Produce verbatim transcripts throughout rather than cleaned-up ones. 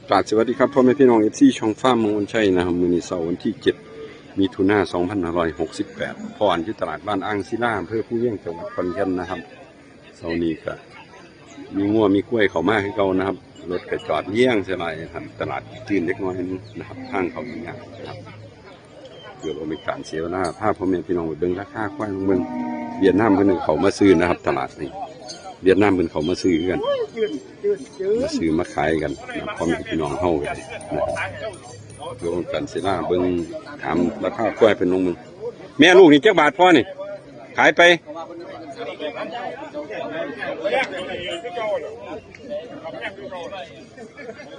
กราบสวัสดีครับพ่อแม่พี่น้อง เอฟซี ช่องฟาร์มเมืองอุบลชัยนะครับ มื้อนี้เสาร์วันที่ เจ็ด มิถุนายน สองพันห้าร้อยหกสิบแปด พ้อกันอยู่ตลาดบ้านอ่างศิลา อำเภอภูเวียง จังหวัดขอนแก่นนะครับ เสาร์นี้ก็มีงัวมีควายเข้ามาคือเก่านะครับ รถก็จอดเรียงใส่หลายนะครับ ตลาดจื้นเล็กน้อยนึงนะครับ ทางเข้ายังยากนะครับ เพื่อบ่เป็นการเสียเวลา พาพ่อแม่พี่น้องไปเบิ่งราคาควาย ลองเบิ่ง เวียดนามเพิ่นเข้ามาซื้อนะครับ ตลาดนี้ เวียดนามเพิ่นเข้ามาซื้อกัน มาซื้อมาขายกันนะ พ่อแม่พี่น้องเฮากันนะครับ เพื่อบ่เป็นการเสียเวลา เบิ่ง ถามราคาควายเพิ่น ลองเบิ่ง แม่ลูกนี่จักบาทพ่อนี่ ขายไป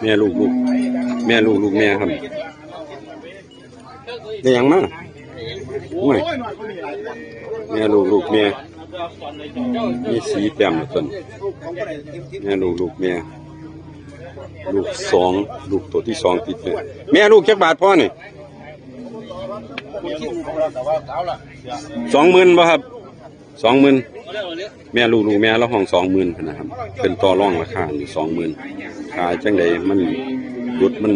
แม่ลูกลูก แม่ลูกลูกแม่ครับ ได้หยังมา โอ้ย แม่ลูกลูกแม่ มีสีแต้มต้น แม่ลูกลูกแม่ ลูกสอง ลูกตัวที่สองติดเลย แม่ลูกจักบาทพ่อนี่ สองหมื่นบ่ครับ สองหมื่น แม่ลูกลูกแม่ละห้อง สองหมื่น นะครับ เพิ่นต่อรองราคาอยู่ สองหมื่น ขายจังใดมันหลุดมัน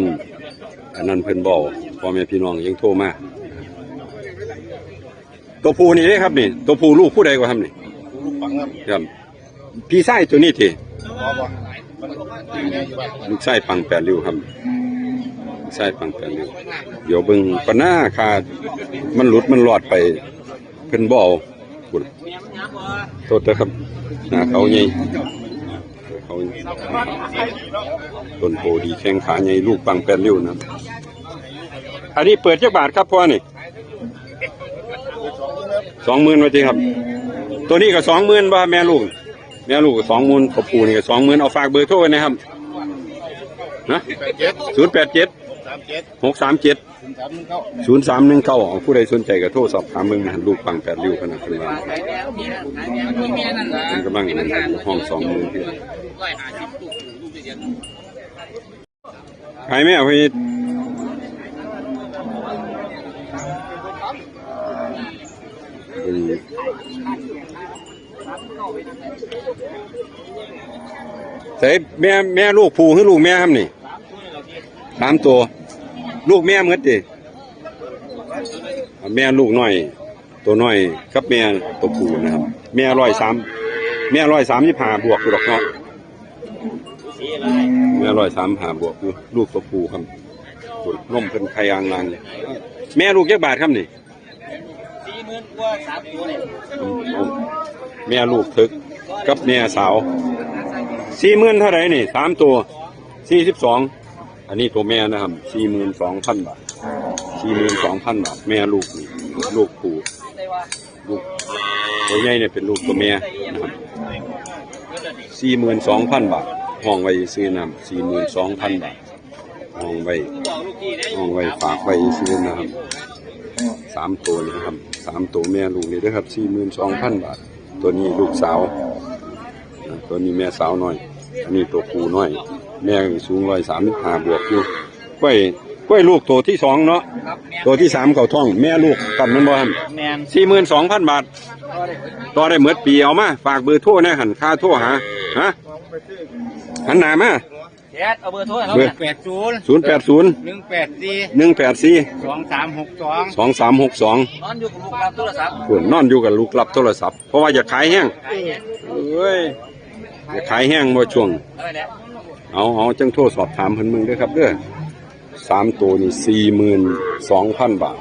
อันนั้นเพิ่นบอก พ่อแม่พี่น้องยังโทรมา ตัวผู้นี่เด้ครับนี่ ตัวผู้ลูกผู้ใดกว่าครับนี่ ลูกปังครับ ครับ พี่ชายตัวนี้ที บ่บ่ ลูกชายปังแปดริ้วครับ ลูกชายปังแปดริ้ว เดี๋ยวเบิ่งก่อนหน้าค่ะ มันหลุดมันรอดไป เพิ่นบ่เอา โทษนะครับ หน้าเขาใหญ่ เขา ต้นโพดี แข้งขาใหญ่ ลูกปังแปดริ้วนะ อันนี้เปิดจักบาทครับพ่อนี่ สองหมื่น ว่าติครับ ตัวนี้ก็ สองหมื่น บ่ครับ แม่ลูก แม่ลูกก็ สองหมื่น ตัวผู้นี่ก็ สองหมื่น เอาฝากเบอร์โทรไว้นะครับ นะ ศูนย์แปดเจ็ด หกสามเจ็ด ศูนย์สามหนึ่งเก้า เอาผู้ใดสนใจก็โทรสอบถามเบิ่งนะ ลูกปังแปดริ้วขนาดเพิ่นว่า เพิ่นกำลังห้อง สองหมื่น ขายไหมอ่ะพี่ อืม ใส่แม่ แม่ลูกผู้หรือลูกแม่ครับนี่ สามตัว ลูกแม่หมดติ แม่ลูกน้อย ตัวน้อยกับแม่ตัวผู้นะครับ แม่ร้อยสาม แม่ร้อยสามสิบห้าบวกอยู่ดอกเนาะ แม่ร้อยสามห้าบวกอยู่ ลูกตัวผู้ครับ นมเพิ่นไข่อ่างลางเลย แม่ลูกจักบาทครับนี่ สี่หมื่นกว่า สามตัวนี่ แม่ลูกเถิกกับแม่สาว สี่หมื่นเท่าไหร่นี่ สามตัว สี่สิบสอง อันนี้ตัวแม่นะครับ สี่หมื่นสองพันบาท สี่หมื่นสองพันบาท แม่ลูกนี่ ลูกผู้ ลูกตัวใหญ่เนี่ยเป็นลูกตัวแม่นะครับ สี่หมื่นสองพันบาท ห้องไว้ซื้อน้ำ สี่หมื่นสองพันบาท ห้องไว้ ห้องไว้ฝากไว้ซื้อนะครับ สามตัวนะครับ สามตัวแม่ลูกนี่นะครับ สี่หมื่นสองพันบาท ตัวนี้ลูกสาว ตัวนี้แม่สาวน้อย อันนี้ตัวผู้น้อย แม่สูง ร้อยสามสิบห้าบวกอยู่ กล้วย กล้วยลูกตัวที่สองเนาะ ครับ แม่น ตัวที่สามเข้าท้อง แม่ลูกกันมันบ่ครับ แม่น สี่หมื่นสองพันบาท ต่อได้หมดปี เอามา ฝากเบอร์โทรแหน่ หันค่าโทรหา ฮะ หันหน้ามา แอด เอาเบอร์โทรให้เขา เบอร์ เนี่ย แปดศูนย์ ศูนย์แปดศูนย์ หนึ่งแปดสี่ หนึ่งแปดสี่ สองสามหกสอง สองสามหกสอง นอนอยู่กับลูกรับโทรศัพท์ โอ้ย นอนอยู่กับลูกรับโทรศัพท์ เพราะว่าอยากขายแฮง ขายแฮง เอ้ย อยากขายแฮงบ่ช่วง เอาไว้แล้ว เอา เอา จังโทรสอบถามเพิ่นเบิ่งเด้อครับเด้อ สามตัวนี่ สี่หมื่นสองพันบาท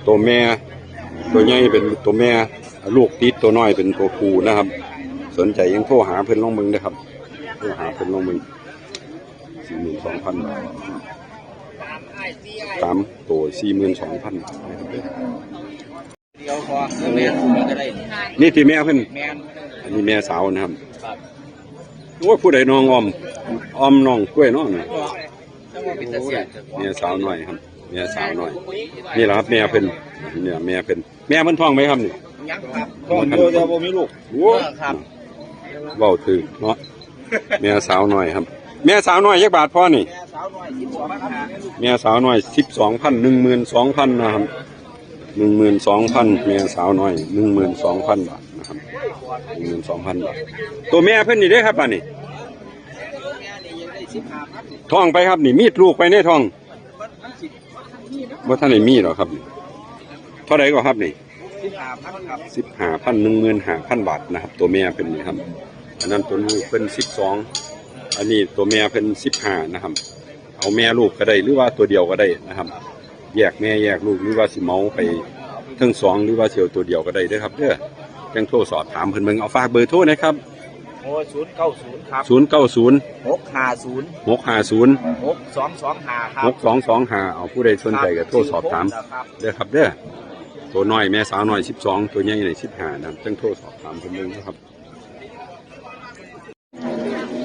ตัวแม่ ตัวใหญ่เป็นตัวแม่ ลูกติดตัวน้อยเป็นตัวผู้นะครับ สนใจยังโทรหาเพิ่นลองเบิ่งเด้อครับ โทรหาเพิ่นลองเบิ่ง สี่หมื่นสองพันบาท สามตัว สี่หมื่นสองพันบาทนะครับเด้อ เดี๋ยวพอ แม่น ก็ได้ นี่ที่แม่เพิ่น แม่น อันนี้แม่สาวนะครับ ครับ โอ้ย ผู้ใดน้องอ้อม อ้อมน้องกล้วยเนาะนี่ จังว่าเป็นตาเสีย แม่สาวน้อยครับ แม่สาวน้อย นี่แหละครับ แม่เพิ่น เนี่ย แม่เพิ่น แม่เพิ่นท้องไหมครับนี่ ยังครับ ท้องอยู่แต่บ่มีลูก โอ้ เออครับ เว้าถืกเนาะ แม่สาวน้อยครับ แม่สาวน้อยจักบาทพ่อนี่ แม่สาวน้อยสิบสองพัน หนึ่งหมื่นสองพันนะครับ หนึ่งหมื่นสองพัน แม่สาวน้อย หนึ่งหมื่นสองพันบาทนะครับ หนึ่งหมื่นสองพันบาท ตัวแม่เพิ่นนี่เด้อครับ อันนี้ ท้องไปครับนี่ มีลูกไปในท้อง บ่ทันได้มีหรอกครับ เท่าไหร่ก็ครับนี่ สิบห้าพันครับ สิบห้าพัน หนึ่งหมื่นห้าพันบาทนะครับ ตัวแม่เพิ่นนี่ครับ อันนั้นตัวลูกเพิ่นสิบสอง อันนี้ตัวแม่เพิ่นสิบห้านะครับ เอาแม่ลูกก็ได้ หรือว่าตัวเดียวก็ได้นะครับ แยกแม่แยกลูก หรือว่าสิเหมาไปทั้งสอง หรือว่าสิเอาตัวเดียวก็ได้เด้อครับเด้อ จั่งโทรสอบถามเพิ่นเบิ่ง เอาฝากเบอร์โทรนะครับ โอ้ย ศูนย์เก้าศูนย์ ครับ ศูนย์เก้าศูนย์ หกห้าศูนย์ หกห้าศูนย์ หกสองสองห้า ครับ หกสองสองห้า เอาผู้ใดสนใจก็โทรสอบถาม ครับ เด้อครับเด้อ ตัวน้อยแม่สาวน้อยสิบสอง ตัวใหญ่นี่สิบห้านะ จั่งโทรสอบถามเพิ่นเบิ่งนะครับ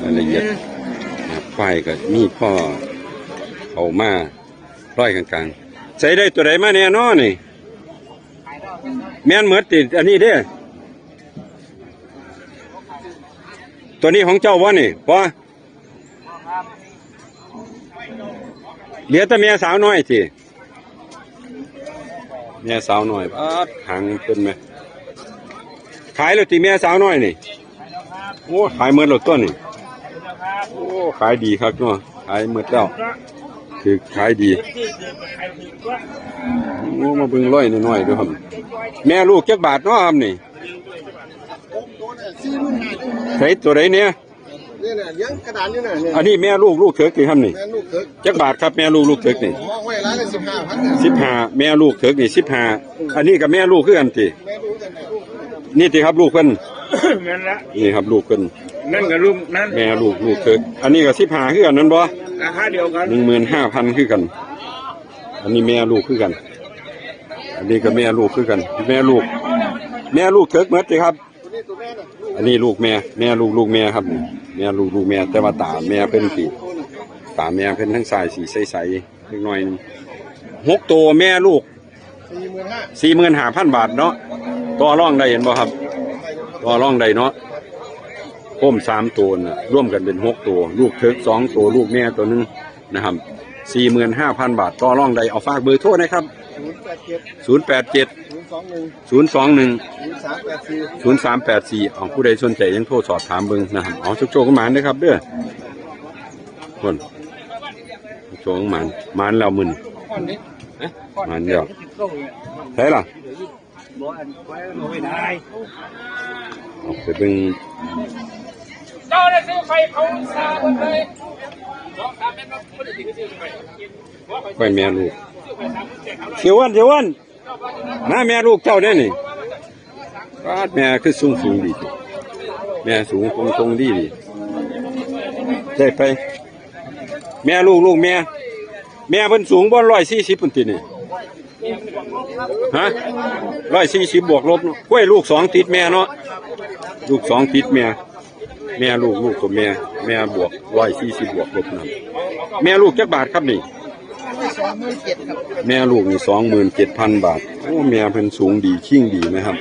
รายละเอียดนะ ควายก็มีพ่อเอามาร้อยกลางๆ ใส่ได้ตัวใดมาแน่นอนนี่ แม่นหมดติ อันนี้เด้อ ตัวนี้ของเจ้าบ่นี่ บ่ เหลือแต่แม่สาวน้อยติ แม่สาวน้อย ป๊าด หางเพิ่นแหม ขายแล้วติแม่สาวน้อยนี่ โอ้ ขายหมดแล้วตัวนี่ โอ้ ขายดีคักเนาะ ขายหมดแล้ว ถือขายดี โอ้ มาเบิ่งร้อยน้อยๆ เด้อครับ แม่ลูกจักบาทเนาะครับนี่ ใส่ตัวใดเนี่ย นี่น่ะ เลี้ยงกระดานอยู่น่ะ เนี่ย อันนี้แม่ลูก ลูกเถิกติครับนี่ แม่ลูกเถิก จักบาทครับ แม่ลูก ลูกเถิกนี่ ห้องไว้ร้านละสิบห้าพัน สิบห้า แม่ลูกเถิกนี่ สิบห้า อันนี้ก็แม่ลูกคือกันติ แม่ลูกกัน นี่ติครับ ลูกเพิ่น แม่นละ นี่ครับ ลูกเพิ่น นั่นกับลูกนั่น แม่ลูก ลูกเถิก อันนี้ก็สิบห้าคือกันนั่นบ่ ราคาเดียวกัน หนึ่งหมื่นห้าพันคือกัน อันนี้แม่ลูกคือกัน อันนี้ก็แม่ลูกคือกัน แม่ลูก แม่ลูกเถิกหมดติครับ อันนี้ลูกแม่ แม่ลูก ลูกแม่ครับนี่ แม่ลูก ลูกแม่ แต่ว่าตาแม่เพิ่นสิ ตาแม่เพิ่นทั้งซ้ายสีใสๆ เล็กน้อยหนึ่ง หกตัวแม่ลูก สี่หมื่นห้า สี่หมื่นห้าพันบาทเนาะ ต่อรองได้เห็นบ่ครับ ต่อรองได้เนาะ โคมสามตัวน่ะ รวมกันเป็นหกตัว ลูกเถิกสองตัว ลูกแม่ตัวหนึ่งนะครับ สี่หมื่นห้าพันบาท ต่อรองได้ เอาฝากเบอร์โทรนะครับ ศูนย์แปดเจ็ด ศูนย์แปดเจ็ด ศูนย์สองหนึ่ง ศูนย์สองหนึ่ง ศูนย์สามแปดสี่ ศูนย์สามแปดสี่ เอาผู้ใดสนใจยังโทรสอบถามเบิ่งนะครับ เอาโชคๆ กันมาเด้อครับเด้อ คนโชคๆ กันมา มาแล้วมื้อนี้ มาแล้ว ใช่ล่ะ เอาไปเบิ่ง เจ้าได้ซื้อไฟเผาซาหมดเลย สองสามเม็ด ไม่ได้ซื้อไฟ ไฟแม่ลูก เสียอ้วน เสียอ้วน นะ แม่ลูกเจ้าเนี่ยนี่ ปาด แม่คือสูงสูงดี แม่สูงทรงทรงดีดี ได้ไป แม่ลูก ลูกแม่ แม่เพิ่นสูงบ่ ร้อยสี่สิบ พุ่นตินี่ ฮะ ร้อยสี่สิบ บวกลบเนาะ กล้วยลูกสองติดแม่เนาะ ลูกสองติดแม่ แม่ลูก ลูกตัวแม่ แม่บวก ร้อยสี่สิบ บวกลบนั่น แม่ลูกจักบาทครับนี่ สองหมื่นเจ็ดครับ แม่ลูกนี่ สองหมื่นเจ็ดพันบาท โอ้ แม่เพิ่นสูงดี คิงดีนะครับ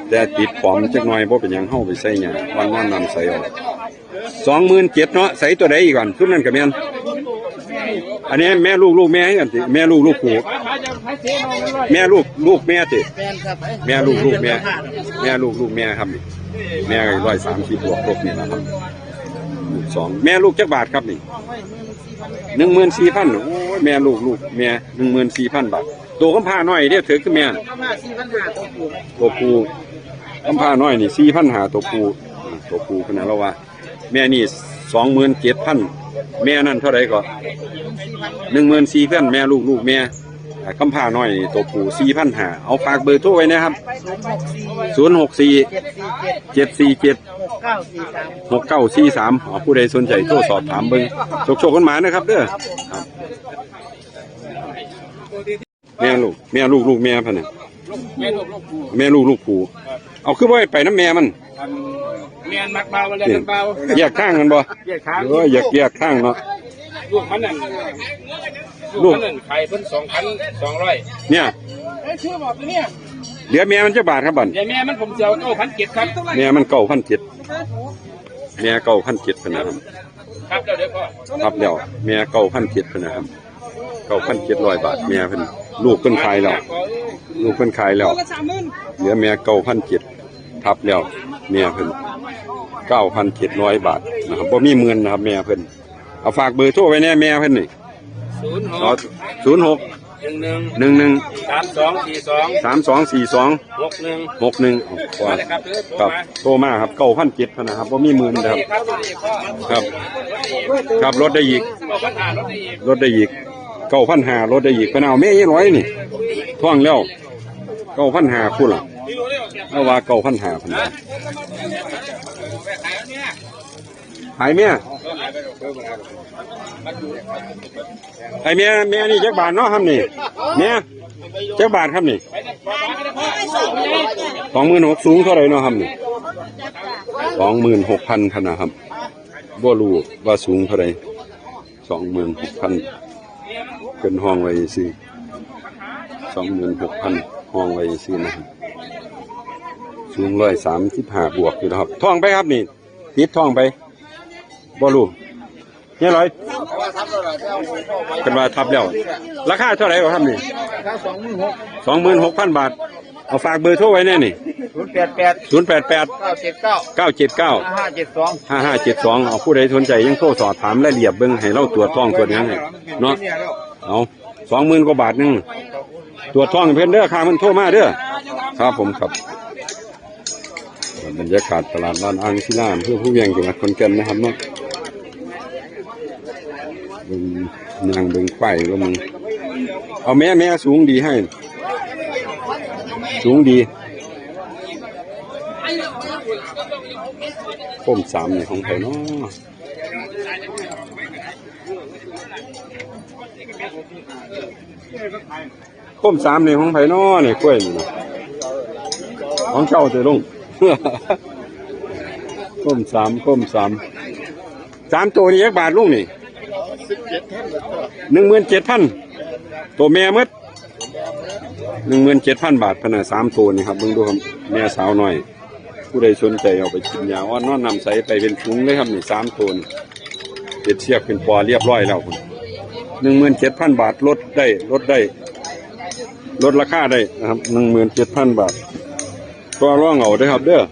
แต่ติดผอมจักหน่อย บ่เป็นหยัง เฮาไปใส่หญ้า วันนอนนำใส่ออก สองหมื่นเจ็ดเนาะ ใส่ตัวใดอีกก่อน ชุดนั้นก็แม่น อันนี้แม่ลูก ลูกแม่คือกันติ แม่ลูก ลูกผู้ แม่ลูก ลูกแม่ติ แม่นครับ แม่ลูก ลูกแม่ แม่ลูก ลูกแม่ครับนี่ แม่ร้อยสามสิบ บวกลบนี่นะครับ ลูกสอง แม่ลูกจักบาทครับนี่ หนึ่งหมื่นสี่พัน โอ้ย แม่ลูก ลูกแม่ หนึ่งหมื่นสี่พันบาท ตัวกำพร้าน้อยเด้อ เถิกคือแม่ ประมาณสี่พันห้าตัวผู้ ตัวผู้ กำพร้าน้อยนี่ สี่พันห้า ตัวผู้ อ่า ตัวผู้ขนาดเราว่า แม่นี่ สองหมื่นเจ็ดพัน แม่นั่นเท่าไหร่ก็ หนึ่งหมื่นสี่พัน แม่ลูก ลูกแม่ อ่า กำพร้าน้อยนี่ ตัวผู้ สี่พันห้า เอาฝากเบอร์โทรไว้นะครับ ศูนย์หกสี่ ศูนย์หกสี่ เจ็ดสี่เจ็ด เจ็ดสี่เจ็ด หกเก้าสี่สาม หกเก้าสี่สาม อ๋อ ผู้ใดสนใจโทรสอบถามเบิ่ง โชคๆ กันมานะครับเด้อ ครับ แม่ลูก แม่ลูก ลูกแม่พันน่ะ แม่ลูก ลูกผู้ แม่ลูก ลูกผู้ เอาคือบ่ให้ไปนำแม่มัน อัน แม่นมักเบา แล้ว นี่ มันเบา แยกทางกันบ่ แยกทาง เออ แยก แยกทางเนาะ ลูกมันนั่น ลูก ลูกมันนั่นขายเพิ่น สองพันสองร้อย เนี่ย เอ้ย ชื่อบอกตัวเนี่ย เหลือแม่มันจักบาทครับบัด เดี๋ยวแม่มันผมสิเอา เก้าพันเจ็ดครับ แม่มัน เก้าพันเจ็ด แม่ เก้าพันเจ็ดพันนะครับ ครับ แล้วเดี๋ยวพ่อ ครับ แล้ว แม่ เก้าพันเจ็ดพันนะครับ เก้าพันเจ็ดร้อยบาท แม่เพิ่น ลูกเพิ่นขายแล้ว ลูกเพิ่นขายแล้ว เหลือแม่ เก้าพันเจ็ด ทับแล้ว แม่เพิ่น เก้าพันเจ็ดร้อยบาทนะครับ บ่มีหมื่นนะครับ แม่เพิ่น เอาฝากเบอร์โทรไว้แน่แม่เพิ่นนี่ ศูนย์หก ศูนย์หก หนึ่งหนึ่ง หนึ่งหนึ่ง สามสองสี่สอง สามสองสี่สอง หกหนึ่ง หกหนึ่ง ครับ มาเลยครับ โทรมา ครับ โทรมาครับ เก้าพันเจ็ดพันนะครับ บ่มีหมื่นนะครับ ครับ ครับ ลดได้อีก เก้าพันห้า ลดได้อีก ลดได้อีก เก้าพันห้า ลดได้อีก เพิ่นเอาแม่ยี่ร้อยนี่ ท้องแล้ว เก้าพันห้า พุ่นล่ะ เอาว่า เก้าพันห้าพัน ขายแม่ ไอ้แม่ แม่นี่จักบาทเนาะครับนี่ แม่ จักบาทครับนี่ สองหมื่นหก สูงเท่าไหร่เนาะครับนี่ สองหมื่นหกพันพันนะครับ บ่รู้ว่าสูงเท่าไหร่ สองหมื่นหกพัน เพิ่นห้องไว้ซื่อ สองหมื่นหกพัน ห้องไว้ซื่อนะครับ สูงร้อยสามสิบห้าบวกอยู่นะครับ ท้องไปครับนี่ ติดท้องไป บ่รู้ เฮียร้อย เพิ่นว่าทับแล้ว ราคาเท่าไหร่วะครับนี่ สองหมื่นหกพันบาท เอาฝากเบอร์โทรไว้แน่นี่ ศูนย์แปดแปด ศูนย์แปดแปด เก้าเจ็ดเก้า เก้าเจ็ดเก้า ห้าห้าเจ็ดสอง ห้าห้าเจ็ดสอง เอาผู้ใดสนใจยังโทรสอบถามรายละเอียดเบิ่งให้เราตรวจท้องตรวจหยังให้เนาะ เอา สองหมื่นกว่าบาทหนึ่ง ตรวจท้องให้เพิ่นเด้อ ค่ามันโทรมาเด้อ ครับผมครับ บรรยากาศตลาดบ้านอ่างศิลา อำเภอภูเวียง จังหวัดขอนแก่นนะครับเนาะ เบิ่งนางเบิ่งควายก็มึง เอาแม่ แม่สูงดีให้ สูงดี โคมสามนี่ของไผเนาะ โคมสามนี่ของไผน้อนี่ กล้วยนี่นะ ของเจ้าเด้อลุง โคมสาม โคมสาม สามตัวนี่จักบาทลุงนี่ หนึ่งหมื่นเจ็ดพัน ตัวแม่หมด หนึ่งหมื่นเจ็ดพันบาทพะนะ สามตัวนี่ครับ เบิ่งดูครับ แม่สาวน้อย ผู้ใดสนใจเอาไปกินยาอ่อนนอนน้ำใสไปเป็นถุงเลยครับนี่ สามตัวนี่ เฮ็ดเสียกเป็นปอเรียบร้อยแล้ว หนึ่งหมื่นเจ็ดพันบาท ลดได้ ลดได้ ลดราคาได้นะครับ หนึ่งหมื่นเจ็ดพันบาท ต่อรองเอาเด้อครับเด้อ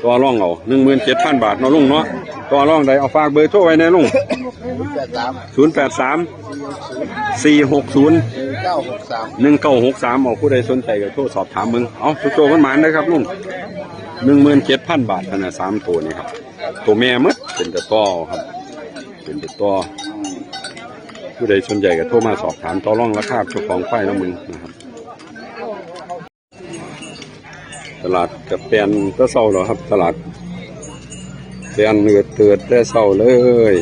ต่อรองเอา หนึ่งหมื่นเจ็ดพันบาทเนาะลุงเนาะ ต่อรองได้ เอาฝากเบอร์โทรไว้แน่ลุง ศูนย์แปดสาม สี่หกศูนย์ หนึ่งเก้าหกสาม เอาผู้ใดสนใจก็โทรสอบถามเบิ่ง เอาโชคๆ กันหมานนะครับลุง หนึ่งหมื่นเจ็ดพันบาทพะนะ สามตัวนี่ครับ ตัวแม่หมด เป็นตาต่อครับ เป็นตาต่อ ผู้ใดสนใจก็โทรมาสอบถามต่อรองราคาเจ้าของควายนำเบิ่งนะครับ ตลาดก็แปนแต่เช้าแล้วครับ ตลาดแปนเอือดเอือดแต่เช้าเลย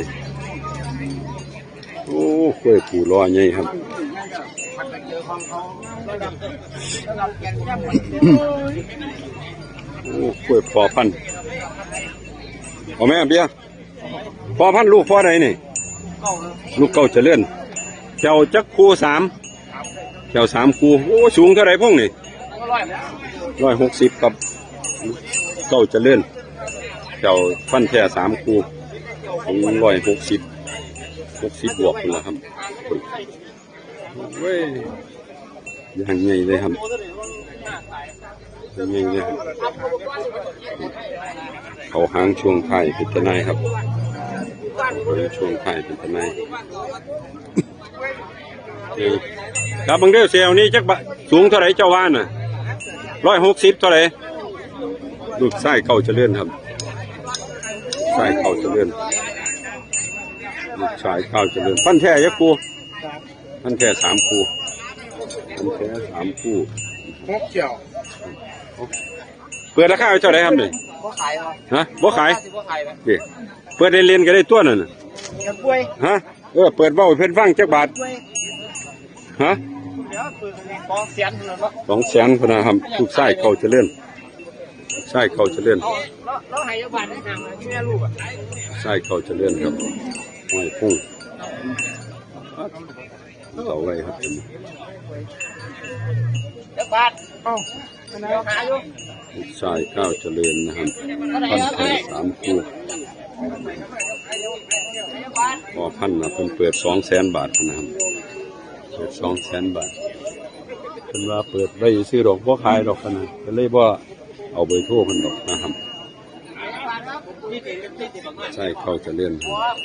โอ้ กล้วยผูหล่อใหญ่ครับ โอ้ กล้วยพ่อพันธุ์ เอาแม่เบียร์ พ่อพันธุ์ลูกพ่อใดนี่ ลูกเก่าเจริญ แข้วจักคู่ สาม แข้วสามคู่ โอ้ สูงเท่าไหร่พวกนี่ ร้อยหกสิบครับ เก่าเจริญ แข้วพันธุ์แท้สามคู่ สูงร้อยหกสิบ หกสิบบวกพุ้นละครับ เว้ย อย่างใหญ่เลยครับ อย่างใหญ่เลยครับ เขาหางช่วงท้ายเป็นตาหน่ายครับ หางช่วงท้ายเป็นตาหน่าย เออ ครับ เบิ่งเด้อ แข้วนี่จักบาท สูงเท่าไหร่เจ้าว่าน่ะ ร้อยหกสิบเท่าไหร่ ลูกชายเก่าเจริญครับ ชายเก่าเจริญ ลูกชายเก่าเจริญ พันธุ์แท้จักคู่ พันธุ์แท้สามคู่ พันธุ์แท้สามคู่ หกเขียว เปิดราคาไว้เท่าไหร่ครับนี่ บ่ขายครับ ฮะ บ่ขาย สิบ่ขายครับ นี่ เปิดเล่นๆ ก็ได้ตัวนั่นน่ะ จะป่วย ฮะ เออ เปิดเว้าให้เพิ่นฟังจักบาท ป่วย ฮะ เดี๋ยวเปิดสองแสนพุ้นละเนาะ สองแสนพุ้นนะครับ ลูกชายเก่าเจริญ ลูกชายเก่าเจริญ เรา เราให้จักบาทในทางที่แม่ลูกอะ ลูกชายเก่าเจริญครับ ห้อยพุ่ง เอาไว้ครับผม จักบาท เอ้า ลูกชายเก่าเจริญนะครับ พันธุ์แท้สามคู่ พ่อพันธุ์นะ เพิ่นเปิดสองแสนบาทนะครับ เปิดสองแสนบาท เพิ่นว่าเปิดไว้ซื่อดอก บ่ขายดอกพะนะ ก็เลยบ่เอาเบอร์โทรเพิ่นดอกนะครับ ลูกชายเก่าเจริญครับ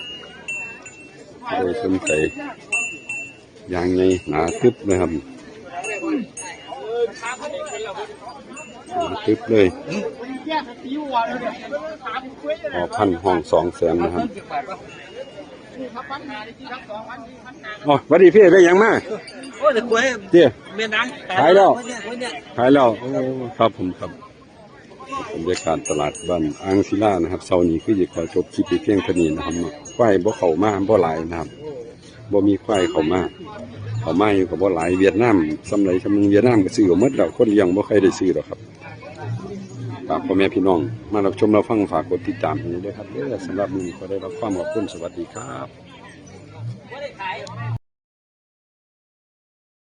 เลยสนใจ อย่างไงหนาตึบเลยครับ หนาตึบเลย พอพันห้องสองแสนนะครับ อ๋อ หวัดดีพี่ ได้หยังมา โอ้แต่กล้วย เตี้ย เมียนัง ขายแล้ว กล้วยเนี่ยกล้วยเนี่ย ขายแล้ว โอ้ ครับผมครับ บรรยากาศตลาดบ้านอ่างศิลานะครับ เช้านี้คือจะขอจบคลิปไปเพียงเท่านี้นะครับเนาะ ควายบ่เข้ามาบ่หลายนะครับ บ่มีควายเข้ามา เข้ามาอยู่ก็บ่หลาย เวียดนามส่ำใดส่ำหนึ่ง เวียดนามก็ซื้อเอาหมดแล้ว คนเลี้ยงบ่ค่อยได้ซื้อดอกครับ ฝากพ่อแม่พี่น้องมารับชมรับฟัง ฝากกดติดตามให้ด้วยครับเด้อ สำหรับมื้อนี้ก็ได้รับความขอบคุณ สวัสดีครับ